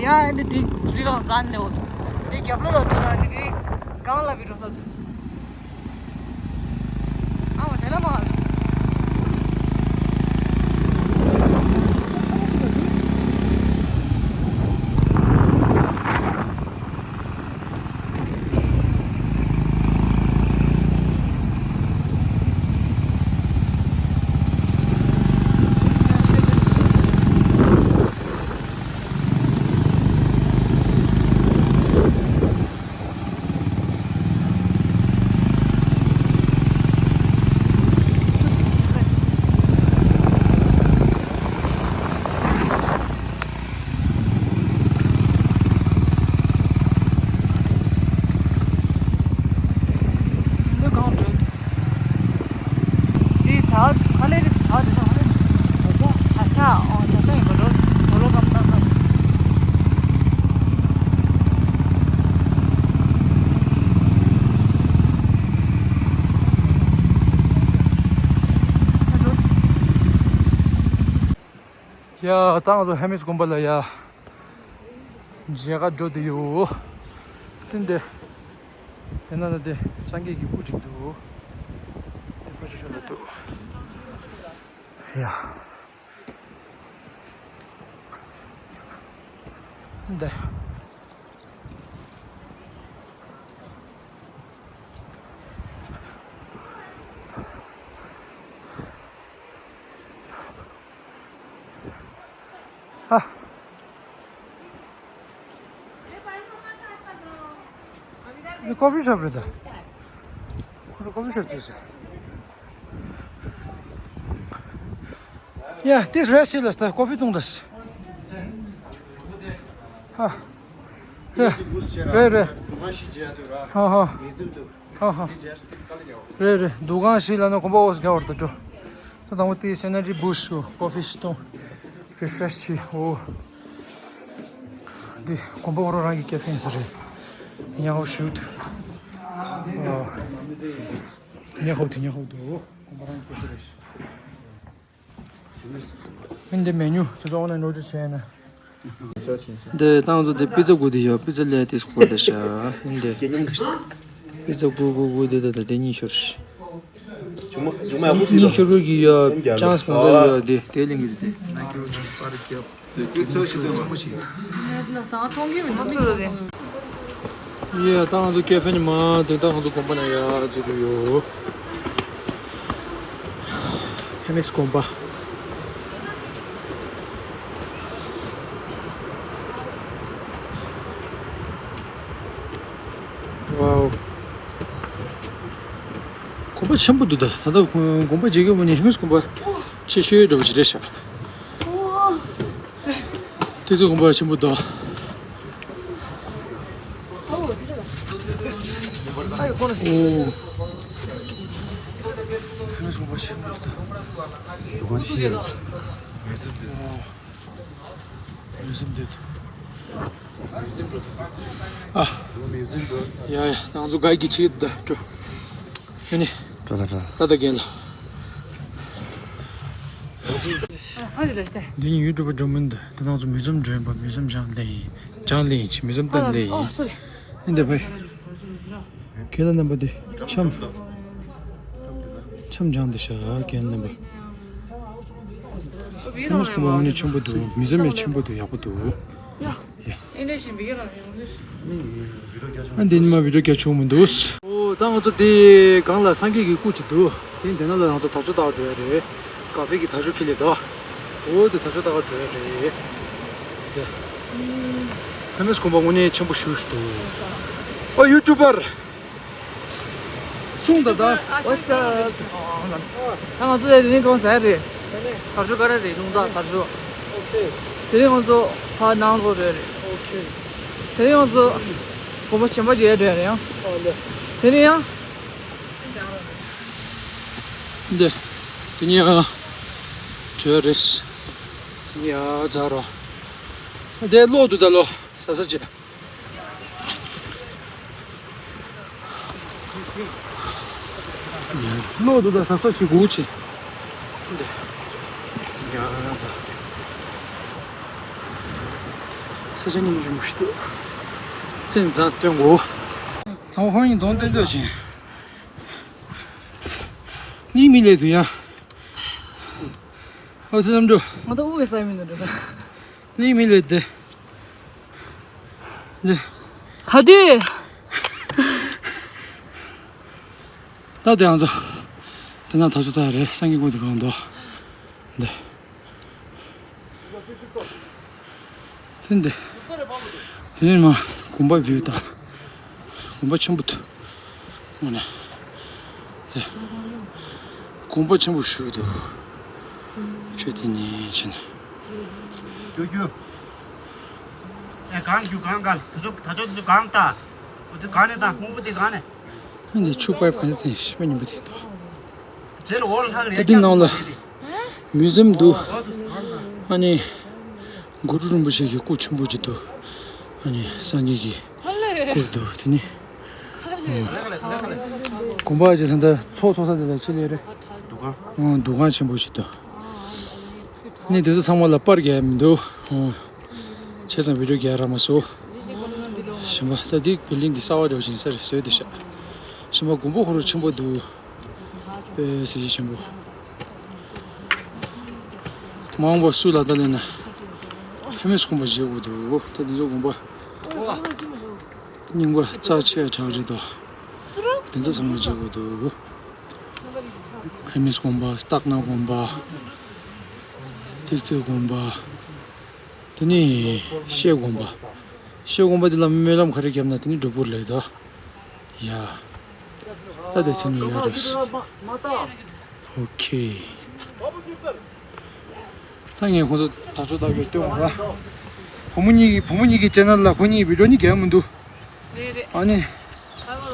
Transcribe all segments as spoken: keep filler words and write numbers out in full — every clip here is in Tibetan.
ཡ་ཨ་ནི་དེ་རི་སྒང་རྩ་ནས་འོ་འདུག་དེ་རྒྱབ་ལོགས་ལ་འདུག་ར་དེ་གི་སྒང་ལ་བི་འགྲོ་ས་འདུག་ཨ་མ་དེ་ལ་མ། འདི་གང་འགྲོ་འདུག་འདི་བྱ་བ་ཁ་ལས་རི་བྱ་བ་འདི་ཚོ་ཧ་ལས་འགྲོ་འདུག་གྲྭ་ཤག་ཨོ་གྲྭ་ཤག་ཡིན་པ་འགྲོ་འདུག་དོ་ལོ་ཀམ་ཏང་ཏང་འགྲོ། ཡ་ད་ང་ཚོ་ཧེ་མིས་དགོན་པ་ལ་ཡ་མཇལ་ཁ་འགྲོ་བསྡད་ཡོད། བསྟན་ཏེ། དེ་ན་ན་དེ་སངས་རྒྱས་ཀྱི་སྐུ་ཅིག་འདུག་དེ་ཕ་ཆུ་ཤོད་ལ་འདུག་ཡ། འདི། ཨ། འདི་ཀོ་ཕི་ཤོབ་རེད་ད། ཁོ་ཚོ་ཀོ་ཕི་ཤོབ་ཅིག་ཟེར། Yeah, this rest is the coffee ཐུང་དང་། ཧ། རེད་རེད། ཧ་ཧ། ཧ་ཧ། རེད་རེད། འདུ་ཁང་ཞིག་ལ་ནི་དགོན་པ་འོག་སུ་རྒྱག་བར་དུ་འགྲོ། ད་དང་པོ་དེའི་ཨེ་ནར་ཇི་བུ་སི་ཊི་ཞུ་ཀོ་ཕི་ཞིག་འཐུང་། རི་ཕི་རེ་ཤི་བྱེད། འོ། འདི་དགོན་པ་འོག་རང་རང་གི་ཀེ་ཕེ་ཡིན་ས་རེད། ཉལ་ཞུ་དུ། ཨོ། ཉལ་ཧོབ་དུ་ཉལ་ཧོབ་དུ། དགོན་པ་རང་གི་ཀེ་ཕེ་རེད། ཨིན་དེ་མེ་ནུ་དེ་ཚོ་ཨོན་ལན་ཨོར་ཌར་བྱས་ན། འདི་ཏང་ཚོ་དེ་པི་ཛ་དགོས་དེ་ཡོད། པི་ཛ་ལས་དེ་སྐོར་དེ་ཤ་ཨིན་དེ། པི་ཛ་དགོས་དགོས་དགོས་དེ་ད་ད་དེ་གཉིས་ཤོར་ཤི། གཉིས་ཤོར་གི་ཡོད། ཅང་སི་གང་ཚ་ཡོད་དེ་དེ་ལིང་གི་དེ་ན་ཀྱོ་ཅང་སི་པར་ཀྱོ། དེ་ཚོ་ཞིག་དེ་མ། ཡ་ད་ང་ཚོ་ཀེ་ཕེ་ནས་མ་སུ་ར་རེད། ཡ་ད་ང་ཚོ་ཀེ་ཕེ་ནས་མ་དེ་ད་ང་ཚོ་དགོན་པ་ན་ཡ་འཛུལ་རུ་ཡོད། ཧེ་མིས་དགོན་པ། ཝའོ། དགོན་པ་ཆེན་པོ་འདུག་ད་ད་ལྟ་དགོན་པ་མཇལ་གི་མ་ནི་ཧེ་མིས་དགོན་པ་ཆེ་ཤོས་འདྲ་བོ་ཅིག་རེད་ཤག་དེ་ཚོ་དགོན་པ་ཆེན་པོ་འདུག་ཨ་ཡོ་ཁོ་ན་སི། ཨོ། ཧེ་མིས་དགོན་པ་ཆེན་པོ་འདུག་ད། དགོན་ཆེན་ཡོད། མི་སེམས་འདུག་ཨ། ཡ་ཡ་ང་ཚོ་ག་གི་ཁྲིད་ད་འགྲོ། ཨ་ནི། ད་ད་ད། ད་ད་རྒན་ལ། འདི་ནི་ཡུ་ཊུབ་པ་འགྲོ་མིན་འདི་ད་ང་ཚོ་མི་ཚོམ་འགྲོ་ཡིན་པ། མི་ཚོམ་སྦྱང་ལེན་ཡིན། སྦྱང་ལེན་ཡིན་ཅི་མི་ཚོམ་ལྟ་ལེན་ཡིན། ཨིན་དེ་བས། རྒན་ལགས་རྣམ་པ་འདི་འཆམ། འཆམ་སྦྱང་འདི་ཤ་རྒན་རྣམ་པ། ཧེ་མིས་དགོན་པ་དངོས་གནས་ཆེན་པོ་འདུག་མི་ཚོམ་ཡང་ཆེན་པོ་འདུག་ཡག་པོ་འདུག་ཡ། ཨ་འདི་ཉི་མ་བི་ཌིའོ་རྒྱག་ཆོག་མི་འདུག་ཨོ་ད་ང་ཚོ་དེ་སྒང་ལ་སངས་རྒྱས་ཀྱི་སྐུ་ཅིག་འདུག་དེ་འདི་ན་ལ་ང་ཚོ་དར་ལྕོག་བཏགས་འགྲོ་ཡ་རེད། ཀ་ཧྥེ་གི་དར་ལྕོག་ཁྱེར་ལེ་འདུག་ཨོ་དེ་དར་ལྕོག་བཏགས་འགྲོ་ཡ་རེད། དེ། ཧེ་མིས་དགོན་པ་དངོས་གནས་ཆེན་པོ་ཞེ་པོ་ཞིག་འདུག་ཨོ་ཡུ་ཊུབ་པར། སུང་ད་ད། What's up? ད་ང་ཚོ་དེ་རིང་གང་ཟེར་རེད། དར་ལྕོག་ག་རེ་རེད། ལུང་དར་དར་ལྕོག་དེ་རིང་ང་ཚོ་ཕར་ནང་ལོགས་འགྲོ་རེད། དེ་རིང་ང་ཚོ་དགོན་པ་གཞན་པ་མཇལ་འགྲོ་རེད་ཡང་། དེ་རིང་ཡང་། འདི། དེ་ནས་ཡང་། བྲོས་རེད། དེ་ནས་ཡང་ཛ་རོ། དེ་ལོག་འདུག་ད་ལོ། ས་ས་ཅི། ལོ་དུ་ད་ས་ས་ཞིག་གུ་ཆེ། ཡ་ས། ས་ཆ་སྙིང་རྗེ་མོ་ཞིག་འདུག་བཙན་བཟའ་སྟོན་གོ། ཐང་ཧོང་ཡིན་གདོང་སྟོན་སྟོན་བཞིན། ནི་མི་ལས་དུ་ཡ། ཨོ་ཙི་བསམ་འགྲོ། ང་ད་དབུགས་ས་མི་འདུག་འགྲོ། ནི་མི་ལས་དེ། དེ། ག་དུས། ད་དེ་ཨང་ཚོ། དེ་ན་ཐག་ཆོད་ཚར་རེད། སང་གི་སྐུ་དེ་གང་འདུག་འདི། དེ་འདི། དེ་ནས་མ་དགོན་པ་བིའུ་ད། དགོན་པ་ཆེན་པོ་འདུག་དངོས་གནས། དེ། དགོན་པ་ཆེན་པོ་ཞིག་འདུག་ཆོས་དེ་ནས་ཕྱིན། རྒྱུ་རྒྱུ། ཨེ་གང་རྒྱུ་གང་གང་དེ་ཚོ་ད་ཆོག་དེ་ཚོ་གང་ལྟ། འོ་དེ་གང་ནས་ད་སྔོན་པོ་དེ་གང་ནས། ཨ་འདི་ཆུ་པའི་ཕན་ཚུན་ཤི་མ་ཉིན་པ་དེ་འདུག་རྗེས་ལ་འོར་ལྷག་ད་རེད་འདི་ནང་ལ་མིའུ་ཛིམ་འདུག་ཨ་ནི་གུ་རུ་རིན་པོ་ཆེ་གི་སྐུ་ཆེན་པོ་ཅིག་འདུག་ཨ་ནི་སངས་རྒྱས་ཀྱི་སྐུ་འདུག་དེ་ནི་དགོན་པ་ཅིག་ད་ལྟ་ཚོགས་ཚོགས་ས་དེ་ལ་ཆེད་ལས་རེད། འདུ་ཁང་། ཨང་འདུ་ཁང་ཆེན་པོ་ཞིག་འདུག་ནི་དེ་ཚོ་ཚང་མ་ལ་པར་རྒྱག་ཡ་མི་འདུག་ཨང་། བྱས་ཙང་བི་ཌིའོ་རྒྱག་རག་མ་སོང་། གཞན་པ་ད་འདི་བིལ་ཌིང་འདི་གསར་པ་འདྲ་བོ་ཅིག་ཡིན་ས་རེད། བཟོས་བསྡད་ཤག་གཞན་པ་དགོན་པ་ཁོ་རང་ཆེན་པོ་འདུག་དཔེ་གཟི་བརྗིད་ཆེན་པོ། མ་འོངས་པ་སུ་ལ་ད་ལེན་ན་ཧེ་མིས་ཁོང་པ་བཞེས་དགོས་འདུག་ད་འདི་ཚོ་དགོན་པ་རྙིང་པ་རྩ་ཆེ་དྲག་རེད་དོ། དེ་ཚོ་ཚང་མ་བརྗེ་དགོས་འདུག་ཧེ་མིས་དགོན་པ། སྟག་སྣ་དགོན་པ། ཐེག་ཚེ་དགོན་པ། དེ་ནི་ཤེལ་དགོན་པ། ཤེལ་དགོན་པ་འདི་ལ་སྨོན་ལམ་ག་རེ་བརྒྱབ་ན་དེ་ནི་འགྲུབ་པོ་ལེགས་དོ། ཡ། ད་དེ་ཚོ་ནི་ཡོད་རེད། ཨོ་ཁེ། ད་ངས་ཁོང་ཚོ་དར་ལྕོག་ལྟ་གི་སྟོན་ར། བུ་མོ་གཉིས་ཀྱི་བུ་མོ་གཉིས་ཀྱི་ཅེ་ནལ་ལ་ཁོ་གཉིས་བི་ཌིའོ་གཉིས་རྒྱག་མི་འདུག་རེད་རེད། ཨ་ནི།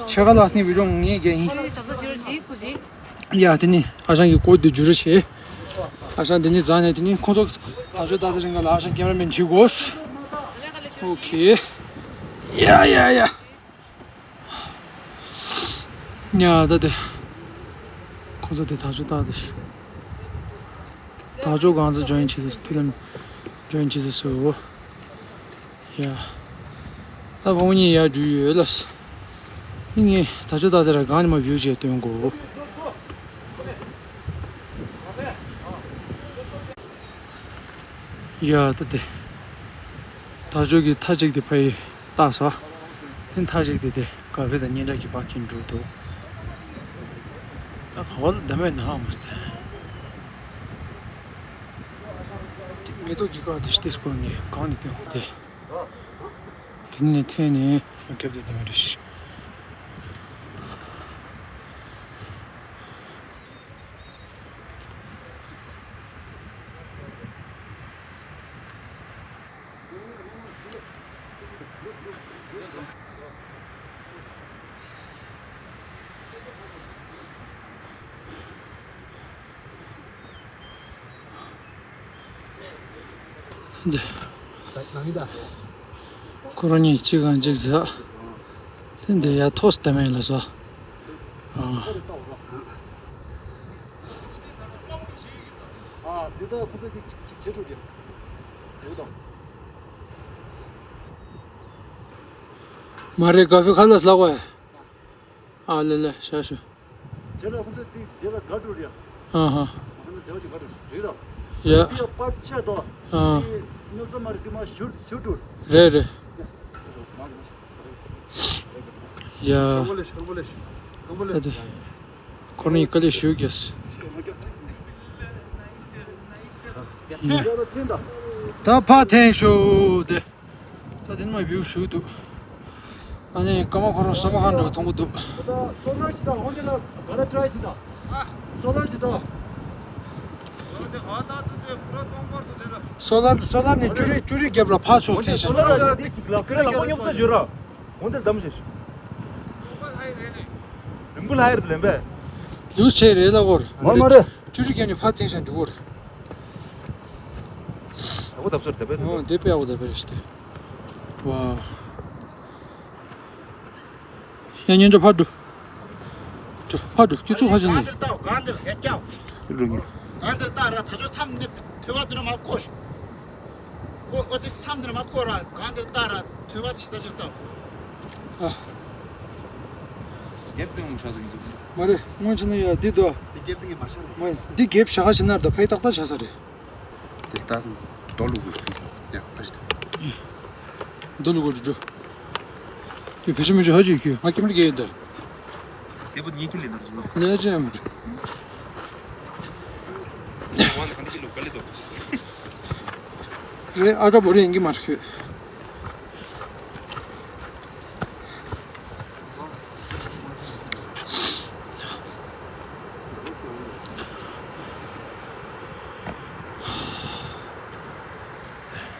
ཕྱེད་ཀ་ལགས་ནི་བི་ཌིའོ་ངས་རྒྱག་ཡིན། ཡ་དེ་ནི་ཨ་ཞང་གི་སྐོར་དུ་བསྒྱུར་བྱས། ཨ་ཞང་དེ་ནི་རྫ་ནས་དེ་ནི་ཁོང་ཚོ་དར་ལྕོག་ལྟ་ས་རིང་ག་ལ་ཨ་ཞང་ཀེ་མ་ར་མེན་བྱེད་དགོས། ཨོ་ཁེ། ཡ་ཡ་ཡ། ཉ་ད་དེ། ཁོང་ཚོ་དེ་དར་ལྕོག་ལྟ་དེ། དར་ལྕོག་གང་ཚོ་ཇོ་ཡིན་བྱེད་ཟེར་མཐུན་ལམ་ཇོ་ཡིན་བྱེད་ཟེར་སོ། ཡ། ད་བུ་མོ་གཉིས་ཡར་འགྲོ་ཡོད་ལ། ངས་དར་ལྕོག་ལྟ་ཟེར་ར་གང་ནས་མ་བིའུ་བྱས་སྟོན་གོ། ཡ་ད་དེ། དར་ལྕོག་གི་མཐའ་གཅིག་དེ་ཕ་ཡི་བཏགས་སོ། དེ་མཐའ་གཅིག་དེ་དེ་ཀ་ཕེ་དང་སྙན་གྲགས་ཀྱི་ཕ་གིན་འགྲོ་འདུག་ད་ག་བ་ལ་འདམ་མེད་ན་ཧ་མ་སྟེ། དེ་མེ་ཏོག་གི་ཀ་དེ་ཤི་དེ་སྐོར་ནས་གང་ནས་སྟོན་དེ། དེ་ནས་འཐེན་ནས་ཁྱབ་དེ་འདམ་མེད་རེ་ཤི། འདི། ཁོ་རང་གཉིས་གཅིག་གང་གཅིག་ཟ། དེ་འདི་ཡ་ཐོག་སྟེ་མེད་ལ་ཟ། ཨ། ཨ། འདི་ད་ཁོ་ཚོ་གཅིག་གཅིག་བྱེད་ཐུབ་ཀྱི། འདི་ད། མ་རེད། ཀ་ཕེ་ཁ་ལག་ལག་པ། ཨ་ལེ་ལེ་ཤ་ཤ། རྗེས་ལ་ཁོ་ཚོ་དེ་རྗེས་ལ་དགའ་འགྲོ་རེད། ཨ་ཧ། ཁོ་ཚོ་དེ་བ་ཅིག་དགའ་འགྲོ་རེད་དོ། ཡ། དེ་ཡ་པར་ཆད་དོ། ཨ། དེ་སྨྱོ་ཚ་མ་རེད་དེ་མ་ཞུ་ཞུ་འགྲོ། རེད་རེད། ཡ། ཤོག་པོ་ལེ་ཤོག་པོ་ལེ་ཤོག་པོ་ལེ། ཨ་དེ། ཁོ་རང་གི་དཀའ་ལས་ཞུ་རྒྱུ། ད་ཕ་འཐེན་ཤོག་དེ། ས་དེ་ནས་མ་བིའུ་ཞུ་འདུག་ཨ་ནི་ཀ་མ་ཁོ་རང་ས་མ་ཧ་འདྲ་བ་མཐོང་གི་འདུག་སོ་ལར་ཞིག་དང་འོན་ཏེ་ལ་ག་ལ་ཊ་རའི་ཞིག་དང་། སོ་ལར་ཞིག་དང་། སོ་ལར་སོ་ལར་ནས་ཅུ་རི་ཅུ་རི་རྒྱབ་ལ་ཕར་ཕྱོགས་འཐེན་ཤག་སོ་ལར་ཅུ་རི་རྒྱབ་ལ་ཕར་ཕྱོགས་འཐེན་ཤག་འདུག་རིང་པོ་ལྷ་ཡེར་དུ་ལེན་པས། ལུགས་ཆེ་རེད་ལ་གོ། མ་མ་རེད། ཅུ་རི་རྒྱབ་ནས་ཕར་འཐེན་ཤག་འདུག་གོ། ཨ་ཁུ་ཐབ་ཚོར་དེ་པས། ཨོ་དེ་པས་ཨ་ཁུ་དེ་པས་རེད་ཤག་དེ། ཝ། ཡ་སྙན་གྲགས་ཕར་འགྲོ། འགྲོ་ཕར་འགྲོ་ཁྱོད་ཚོ་ཕར་ཕྱིན་ནས། གང་འདིར་ལྟ་གང་འདིར་ཧེ་ཀྱའོ། འགྲོ་ངེས། གང་འདིར་ལྟ་ར་ད་ཆོ་མཚམས་ནས་ཐོས་པ་འདི་ར་མ་གོ་ཤོག་ཀོ་ཨོ་དེ་མཚམས་འདིར་མ་བཀོད་ར་གང་འདིར་ལྟ་ར་ཐོས་པ་ཞིག་ལྟ་ཞིག་ལྟ། ཨ། རྒྱབ་སྟེང་ལ་ཆགས་འདུག་མ་རེད། སྔོན་ཆད་ན་ཡ་འདི་དོ། དེ་རྒྱབ་སྟེང་གི་མ་ཤར་རེད། མ་འདི་རྒྱབ་ཞག་ཞིག་ན་ད་ཕའི་ཏག་ཏག་ཆགས་ས་རེད། དེ་ལྟ་རྡོ་ལུག་གི་ཡ་ཨ་ཞིག་ད། རྡོ་ལུག་གི་འགྲོ། དེ་བེད་སྤྱོད་མི་ཆོག་ཧ་ཅིག་ཁྱོད་ང་ཀེམ་ར་གས་ཡོད་ད། དེ་པོ་ཉིན་ཁྱི་ལས་ནར་བཟོ། ལས་ཅི་ཡང་མི་འགྲོ། ཝང་གང་དེ་ལོ་ག་ལེ་དོ། རེད། ཨ་ཀ་བོ་རེ་ཡིན་གྱི་མ་རེད་ཁྱོད།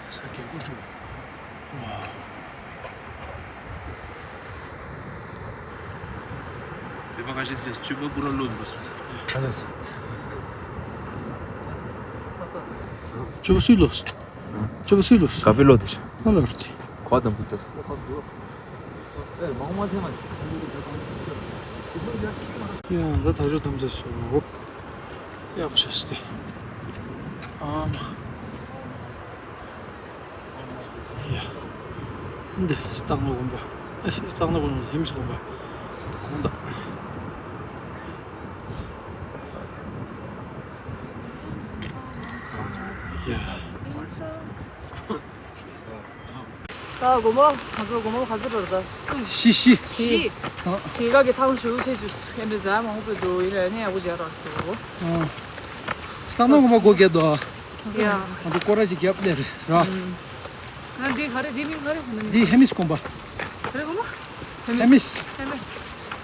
ས་རྒྱལ་པོ་ཆུ། ཝའོ། བོད་པ་ཁ་ཤས་ལས་སྤྱོད་པ་པུ་ར་ལོ་འདུག་ས། ཁ་ཤས། སྤྱོད་པ་སུས་ལོ། སྤྱོད་པ་སུས་ལོ། ཀ་ཧྥེ་ལོ་དེ་ཤ། ཨ་ལོ་རེད། ཁོ་དང་བུ་ཏ་ས། ཡང་ད་ད་ཞོ་དམ་ཚེ་སོ། ཡག་ཤོས་ཏེ། ཨ་མ། ཡ། འདི་སྟག་སྣ་དགོན་པ། ཨ་ཤི་སྟག་སྣ་དགོན་ཧིམ་སི་དགོན་པ། དགོན་པ། ཡ། ད་དགོན་པ་ང་ཚོ་དགོན་པ་ག་ཚོད་འགྲོ་རེད་ད། གསུམ། བཞི་བཞི། བཞི། ཨ། བཞི་ག་གི་ཐང་ཞུ་ཚེ་ཅུ་ཨེ་འདྲ་ཛ་མང་པོ་འདུག་ཡིན་རེད་ནས་ཡག་པོ་མཇལ་རོགས་སོ། ཨ། སྟག་སྣ་དགོན་པ་སྒོ་བརྒྱབ་འདུག་ཡ། ང་ཚོ་སྐོར་ར་ཞིག་བརྒྱབ་ནས་རེད་ར། ང་འདི་ག་རེ་འདི་མིང་ག་རེ་ཧ་ནི། འདི་ཧེ་མིས་དགོན་པ། ག་རེ་དགོན་པ། ཧེ་མིས། ཧེ་མིས།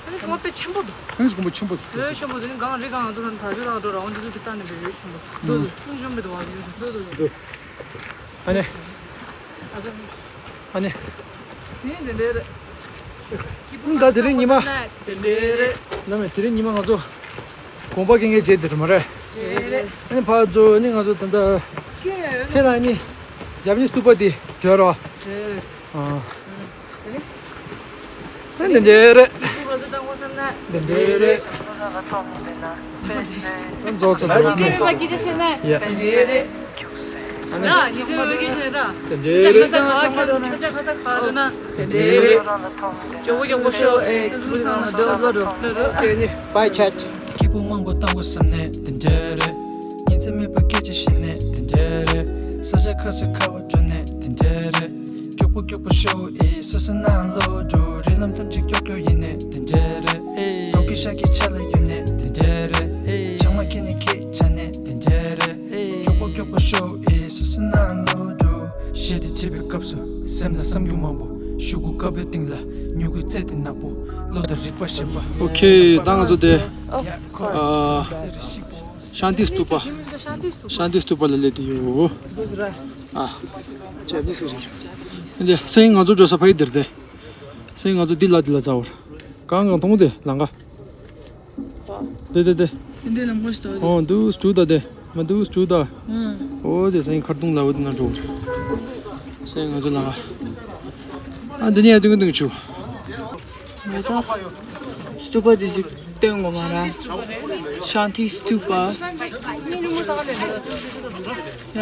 ཧེ་མིས་དགོན་པ་དཔེ་ཆེན་པོ་འདུག་ཧེ་མིས་དགོན་པ་ཆེན་པོ་འདུག་དཔེ་ཆེན་པོ་འདུག་ནི་གང་རེ་གང་ང་ཚོ་ད་ད་ཅོ་ད་འགྲོ་ར་འོན་ཏེ་ཚོ་གི་ལྟ་ནས་འདི་ཆེན་པོ་འདུག་འདུག་ཁུངས་ཆེན་པོ་འདུག་བ་འདུག་འདུག་འདུག་ཨ་ནི། ཨ་ནི། དེ་འདི་འདྲ་རེད། ད་དེ་རིང་ཉི་མ། དེ་འདྲ་རེད། ལ་མེ་དེ་རིང་ཉི་མ་ང་ཚོ་དགོན་པ་གན་གན་བྱས་དེ་རེད་མ་རེད། རེད་རེད། ཨ་ནི་ཕར་ཚུར་ནི་ང་ཚོ་ད་ལྟ་ཚེ་ལ་ནི་ཇ་པ་ནི་སི་ཐུག་པ་དེ་འབྱོར་རོ། རེད་རེད། ཨ། འདི་འདྲ་རེད། འདི་འདྲ་རེད། རྫོགས་ཚར་འདུག་ཡ། འདི་འདྲ་རེད། འདི་འདྲ་རེད། Bye chat། སྐྱིད་པོ་མང་པོ་བཏང་དགོས་བསམ་ནས་འདི་འདྲ་རེད། ཉིན་མཚན་མེད་པར་སྐད་ཆ་བཤད་ནས་འདི་འདྲ་རེད། ས་ཆ་ཁ་སར་ཁ་བ་འགྲོ་ནས་འདི་འདྲ་རེད། མགྱོགས་པོ་མགྱོགས་པོ་ཤོག་ཨེ་ས་ས་ནང་ལོག་འགྲོ། རི་ལམ་ཐམས་ཅད་ཀྱོག་ཀྱོག་ཡིན་ནས་འདི་འདྲ་རེད། རྡོ་སྐས་ཤག་གི་ཆ་ལ་ཡོད་ནས་འདི་འདྲ་རེད། བྱང་མ་ཁྱེད་ནས་ཁྱེད་ཆ་ནས་འདི་འདྲ་རེད། མགྱོགས་པོ་མགྱོགས་པོ་ཤོག་ཨེ་ས་ས་ནང་ལོག་འགྲོ། གཞས་དེ་བྲིས་པའི་སྐབས་སུ་སེམས་ལ་བསམ་རྒྱུ་མང་པོ། གཞུག་གུ་དཀར་པོའི་སྟེང་ལ་མྱུ་གུའི་རྩེ་དེ་ནག་པོ། བློ་དང་རིག་པ་ཞན་པ། ཨོ་ཁེ། ད་ང་ཚོ་དེ་ཨ་ཤཱན་ཏི་སྟུ་པ། ཤཱན་ཏི་སྟུ་པ་ལ་སླེབས་དེ་ཡོད། ཨ། ཅེ་ནི་སུ་ཞིག་འདི་སེང་ང་ཚོ་འགྲོ་ས་ཕ་ཡི་འདིར་དེ། སེང་ང་ཚོ་འདི་ལ་འདི་ལ་འཛའ་བར། གང་གང་གཏོང་དེ་ལང་ག་དེ་དེ་དེ། འདི་ལམ་ཁ་ཞིག་ཏོ། ཨོ་འདུག་སུ་ད་དེ། མ་འདུག་སུ་ད། ཨོ་དེ་སེང་ཁར་དུང་ལ་འོ་དེ་ན་འགྲོ། སེང་ང་ཚོ་ལང་ག་ཨ་འདི་ནས་ཡ་དུང་དུང་ཆུ། ང་ད་སྟུ་པ་དེ་ཞིག་སྟོན་དགོས་མ་ར། ཤཱན་ཏི་སྟུ་པ། ཡ།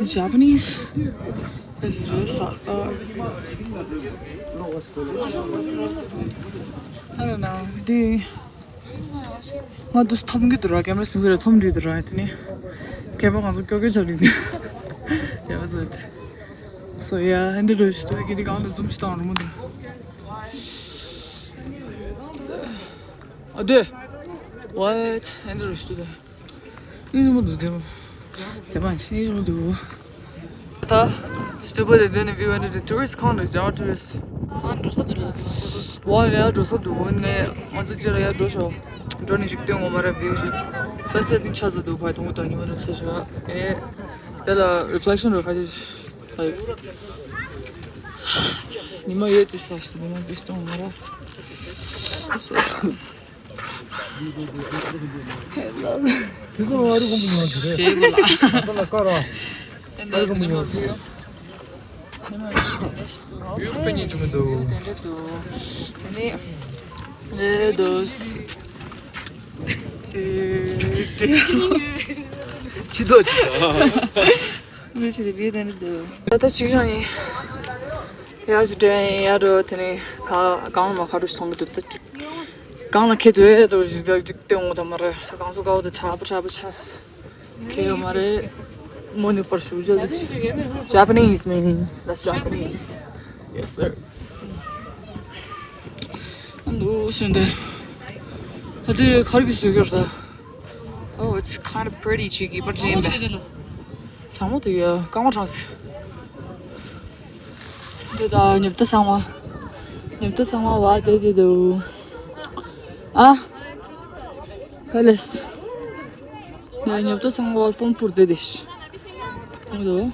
ཡ། Japanese རེད་ས། I don't know. འདི་ང་འདུག་འཐོམ་གི་འདུག་ར། ཀེམ་ར་སིང་གི་ར་འཐོམ་འདི་འདུག་ར། དེ་ནི་ཀེམ་ར་ང་ཚོ་ཀྱོག་ཀྱོག་ཆགས་འདུག་ཡ་བཟོ་དེ། So yeah, འདི་འདྲ་ཞིག་འདུག་གི་འདི་གང་དུ་ཛུམ་ཞིག་བཏང་རུ་མོ་འདུག་ཨ་དེ། What? འདི་འདྲ་ཞིག་འདུག་ཨིན་ཞིག་མི་འདུག་ཛེ་མ། ཛེ་མ་ཨིན་ཞིག་མི་འདུག་ད་སྟུ་པ་དེ་དོན་ནི་we went to the tourist ཁང་དུ་ཇ་tourist ཨ་འགྲོ་ས་འདུག་ལ། ཝ་ཡ་འགྲོ་ས་འདུག་ངས་ང་ཚོ་ཅི་ལ་ཡ་འགྲོ་ཤོག་འགྲོ་ནི་ཞིག་སྟོན་ངོ་མ་ར་view ཞིག sunset ནི་ཆགས་ས་འདུག་ཕ་དང་པོ་དང་ཉི་མ་རེ་ས་ཞིག་ཨེ་དེ་ལ་reflection རེ་ཁ་ཅིག་ཉི་མ་ཡོད་དེ་ས་ཞིག་ཉི་མ་བིས་སྟོན་ངོ་མ་ར། ཧེ་ལོ། ཁྱེད་ཚོ་ཨ་རི་ཀོང་པོ་ཉོ་རྒྱུ་རེད། ཞེས་གོ་ལ། ད་ལ་ཀ་ར། ཨ་རི་ཀོང་པོ་ཉོ་རྒྱུ་རེད། ཡུ་པེ་ཉིན་ཆུང་མི་འདུག་དེ་འདྲ་འདུག་དེ་ནི་རེད་འདུག་ཅི་ཏོ་ཅི་ཏོ། མི་ཆེ་བི་དེ་འདུག་ད་ལྟ་ཅིག་རང་ཡིན། ཡར་ཞིག་འགྲོ་ཡིན། ཡར་འགྲོ། དེ་ནས་ཁ་གང་ལ་མ་ཁ་རུ་ཞིག་མཐོང་གི་འདུག་ད་ཅིག་གང་ལ་ཁེ་དོད་དོ་ཞིག་ད་ཅིག་སྟོན་འོང་། ད་མ་རེད། ས་གང་སོ་དགའ་བོ་དེ་ཆགས་པ་ཆགས་པ་ཆགས། ཁེ་ཡོད་མ་རེད། མོ་ནི་པར་ཞུ་བྱ་དེ། Japanese meaning. That's Japanese. Yes, sir. ཨ་འདུག་ཟེར་འདི། ད་དེ་གར་གྱི་བཟོས་གྱུར་ད། Oh, it's kind of pretty. ཅིག་གི་པར་ཅན་པས། གྲང་མོ་དེ་ཡོད། སྐར་མ་གྲང་སི། འདི་ད་ཉོབ་ཏོ་སང་བ། ཉོབ་ཏོ་སང་བ་བ་དེ་དེ་དུ། ཨ། ཕ་ལེས། ད་ཉོབ་ཏོ་སང་བ་ཕོན་པུར་དེ་དེ་ཤི། འདུག་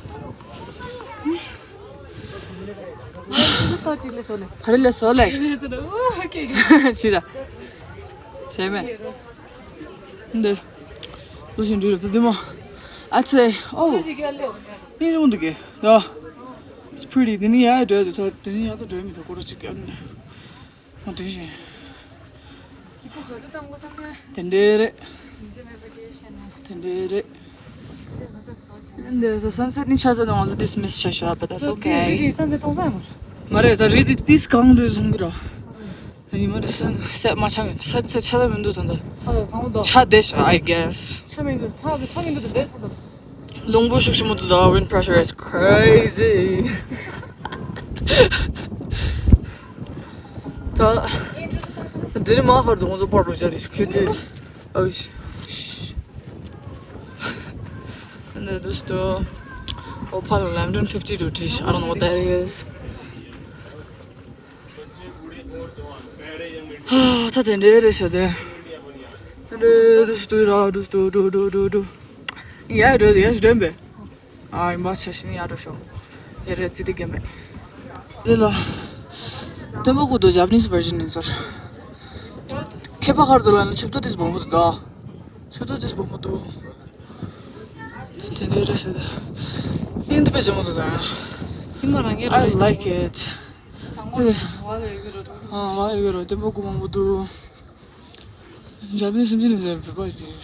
ག་རེ་ལས་སོ་ལེ། ཕྱི་ད། བྱས་མེད། འདི། ལུ་ཞིང་འདྲུད་ལ་དུ་དུ་མ། ཨ་ཙེ། ཨོ། ནི་རུང་འདུག་གེ། ད། It's pretty. དེ་ནི་ཡ་འདྲ་དུ་ད་དེ་ནི་ཡ་ད་འདྲ་མི་འདུག་སྐོར་ཅིག་ཡ་ནི། ཨོ་དེ་བཞིན། དེ་འདྲ་རེད། དེ་འདྲ་རེད། འདི་ས་sunset ནི་ཆ་ས་དང་ང་ཚོ་dismiss བྱ་ཤག but that's okay. Sunset གཏོང་ས་མ་རེད། ད་རེད་དེ་དིས་གང་དུ་སོང་གི་ར། ད་ཡིན་མ་རེད། Sunset མ་ཆགས་ཡོད། Sunset ཆགས་ལ་མི་འདུག་ད་འདི། ཨ་ལ་ཚང་མ་དོ། ཆ་བསྡད་ཤག I guess. ཆ་མི་འདུག་ཚ་ཚ་མི་འདུག་བསྡད་ཚ་དོ། རླུང་བུ་ཤུགས་ཆེན་པོ་འདུག་ད། Wind pressure is crazy. ད། འདི་ནི་མ་ཧར་དུ་ང་ཚོ་པར་རུ་བྱ་རེད་ཁྱོད་དེ། ཨོ་ཤི། འདི་འདུག་སྟོ། ཨོ་ཕ་ལ་Lambton fifty two བྲིས། I don't know what that is. ཧ། ད་དེ་འདྲའི་རེད་ཤག་དེ། དེ་འདྲའི་རེད་ཤག་དུ་ར་འདུག་སྟོ་འགྲོ་འགྲོ་འགྲོ་འགྲོ། ཡ་འགྲོ་དེ་ཡ་ཞིག་འདྲེན་པས། ཨ་ཡིན་པ་ཆ་ཤི་ནི་ཡ་འགྲོ་ཤོག་ཡ་རེད་ཙི་དེ་གེ་མེད། དེ་ལ། དེ་མོ་ཀུ་དོ་Japanese version ཡིན་ཟེར། ཁྱད་པར་ཧར་དུ་ལ་ནི་ཆུ་ཏོ་དིས་སྦོམ་པོ་འདུག་ད། ཆུ་ཏོ་དིས་སྦོམ་པོ་འདུག་དེ་འདྲའི་རེད་ཤག་དེ། ཨིན་དུ་པེ་ཇེ་མོ་འདུག་ད། ཨིན་མ་རང་ངེ་I རང་like it. དང་པོ་རེད། ཨ་ལ་ཡོད་རོ། དེ་མོ་ཀུ་མང་པོ་འདུག Japanese སེམས་ཅན་ནི་ཟེར་བོད་པ་ཞིག་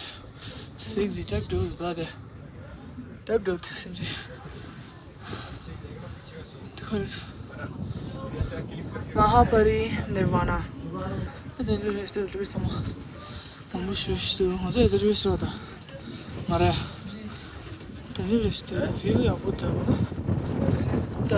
སིག་ཟི་ཊེབ་འགྲོ་ཟེར་ད་དེ། ཊེབ་འགྲོ་དེ་སེམས་ཅན། དེ་ཁ་རེ་ཟེར། མ་ཧཱ་པ་རི་ནིར་ཝ་ན། ཨ་དེ་འདྲ་རེད་ཟེར་འགྲོ་བསམ་མ། མང་པོ་ཞུ་ཞུ་ང་ཚོ་ཡ་དེ་འགྲོ་ཟེར་བ་དང་། མ་རེད། དེ་འདྲ་རེད་ཟེར་ད་བིའུ་ཡག་པོ་འདུག་ན། ད་ར།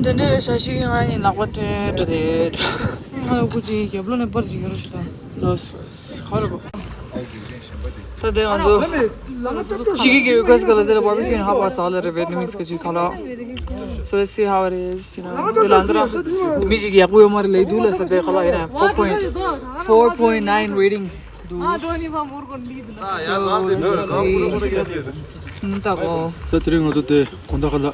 འདི་འདྲ་རེད་ཤག་ཤིག་ང་ཡིན་ལག་པ་སྤྲད་འགྲོ་དེ། ང་ལ་སྐུ་ཅི་རྒྱབ་ལོགས་ནས་པར་ཅིག་ཡོད་རེད་ཤག་ད། ལོས་ལོས་ཁ་རེ་གོ། ད་དེ་ང་ཚོ་ཅི་གི་གི་རི་ཀུ་ཨེ་སི་ཀ་ལ་དེ་ལ་བར་བི་ཁྱུ་ཧ་པ་ཟ་ལ་རེ་བེད་ནི་མིས་ཀ་ཅིག་ཁ་ལ། So let's see how it is, you know. དེ་ལ་འདི་ར་མི་ཞིག་ཡག་པོ་ཡོད་མ་རེད་ལེ་འདུག་ལ་ས་དེ་ཁ་ལ་ཡིན་ན་four point, four point nine rating. ཨ་ཏོ་ནི་བ་མོར་གོན་ལི་དུ་ལ། ད་དེ་རིང་ང་ཚོ་དེ་དགོང་དག་ཁ་ལ་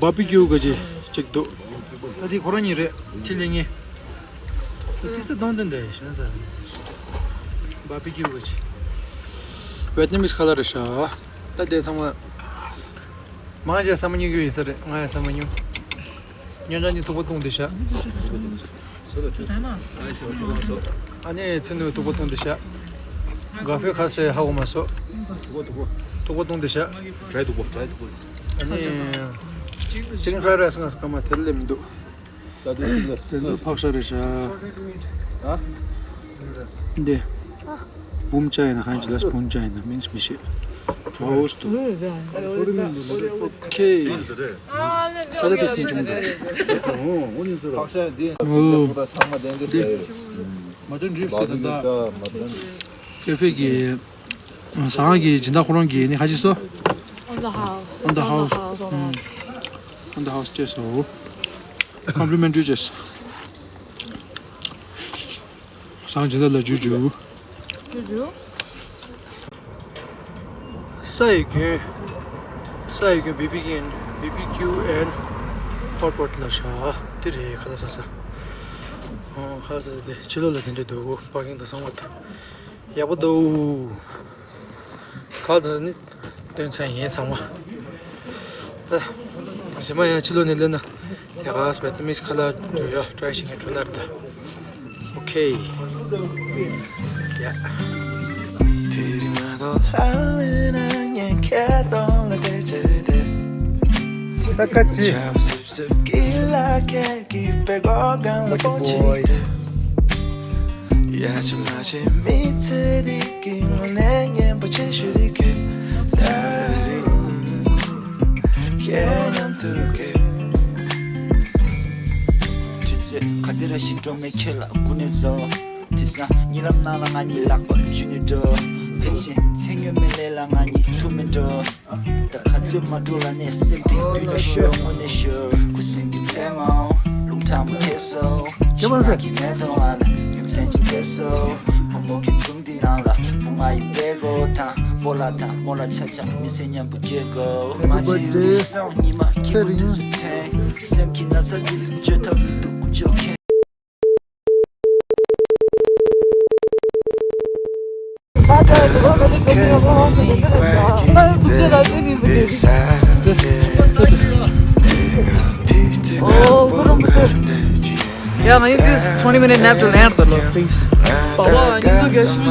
བར་བི་ཁྱུ་ག་ཅི་ཅིག་འདུག་ད་དེ་ཁོ་རང་ཉིད་རེད། ཁྲི་ལེ་ངེ་ཏི་སི་དང་དེ་འདྲ་ཞེན་ས་རེད། བར་བི་ཁྱུ་ག་ཅི་ཝེད་ནམ་མིས་ཁ་ལ་རེད་ཤག་ད་དེ་ཚང་མ་མང་ཆེ་ས་མ་ཉུ་གུ་ཡིན་ས་རེད། ང་ཡང་ས་མ་ཉུ། ཉོན་ཅང་གཉིས་ཐུག་པ་བཏུང་དེ་ཤག་ཨ་ནི་ཚེ་ནུས་ཐུག་པ་བཏུང་དེ་ཤག་ཀ་ཧྥེ་ཁ་སེ་ཧ་གོ་མ་སོ། ཐུག་པ་བཏུང་དེ་ཤག་ཨ་ནི་ཅིག་ཀན་ཕ་རའི་རའི་སི་ང་ས་ཀ་མ་དེར་ལེ་མི་འདུག་དེ་ཚོ་ཕག་ཤ་རེད་ཤག་འདི། བུམ་ཅ་ཡིན་ན་ཧན་ཅི་ལས་བུམ་ཅ་ཡིན་ན་མིན་མི་ཤེས། གྲོགས་འོས་ཏུ། ཁེ། ས་ད་དེ་སྲིད་བྱུང་འདུག་ཨོ། འདི། མ་ཅོན་ཌྲིབ་སེ་ད་ད། ཀེ་ཧྥེ་གི། ཟངས་ཀྱི་སྦྱིན་བདག་ཁོ་རང་གི་ནི་ཧ་ཅི་སོ། On the house. On the house. On the house. ཅེས་སོ། Complimentary ཅེས། ཟངས་སྦྱིན་བདག་ལ་ཇུ་ཇུ། ཇུ་ཇུ། ས་ཡི་རྒྱུན། ས་ཡི་རྒྱུན་བི་བི་ཀྱུ་ཨེན། བི་བི་ཀྱུ་ཨེན་ཧོཊ་པོཊ་ལ་ཤ་དེ་རེད། ཁ་ལག་ཟ་ས། ཨོ་ཁ་ལག་ཟ་ས་དེ་ཕྱི་ལོགས་ལ་དེ་འདྲ་འདུག་པར་ཀིང་དང་ཚང་མ་འདུག་ཡག་པོ་འདུག་ཁ་ལག་ཟ་ནི། སྟོན་ཚན་ཡིན་ཚང་མ། ད་གཞན་མ་ཡང་ཕྱི་ལོགས་ནས་སླེབས་ན་དེ་ག་བེད་ནམ་མིས་ཁ་ལག་འགྲོ་ཡ་ཀྲའི་བྱེད་མཁན་འགྲོ་ལར་ད། ཨོ་ཁེ། ཡ། ད་ཀ་ཅི། Lucky boy. དུས་ཚོད་ག་དེ་ར་ཞིག་འགྲོ་མེད་ཁྱོད་ལ་སྐུ་ནས་བཟོ། དེང་སང་གཉིད་ལམ་ནང་ལ་ང་གཉིས་ལག་པ་འཇུས་ནས་འགྲོ། དེ་བཞིན་མཚན་སྨྱོན་མེད་ལས་ལ་ང་གཉིས་ཐུག་མེད་འགྲོ། ད་ག་ཚོད་མ་འགྲོ་ལ་ནས་སེམས་གཏིང་དུས་ལ་ཤོར་དངོས་གནས་ཤོར། ཁུ་སིམ་གྱི་མཚན་མོ་རླུང་ཁྲ་མོ་ཁེ་སོ། ཁྱེད་མ་ཟེར། ཞིང་ཁ་གི་མེ་ཏོག་ང་ལ་རྒྱུ་མཚན་ཅི་ཁེ་སོ། བུ་མོ་གི་སྒྲུང་འདི་ནང་ལ་བུ་ང་ཡི་པད་གོ་དང་སྤོ་ལགས་དང་མོ་ལ་ཆ་ཆ་མི་ཚེ་མཉམ་པོ་སྐྱེལ་དགོས། མ་ཅི་རུ་སང་ཉི་མ་སྐྱིད་པོ་དུས་སུ་འཐེན། སེམས་ཀྱི་ན་ཚ་འདི་ལ་བཅོས་ཐབས་མི་འདུག་བཅོས་མཁན། Oh, good on the set. Yeah, I need this twenty minute nap to land, though, please. Baba, I need to get some.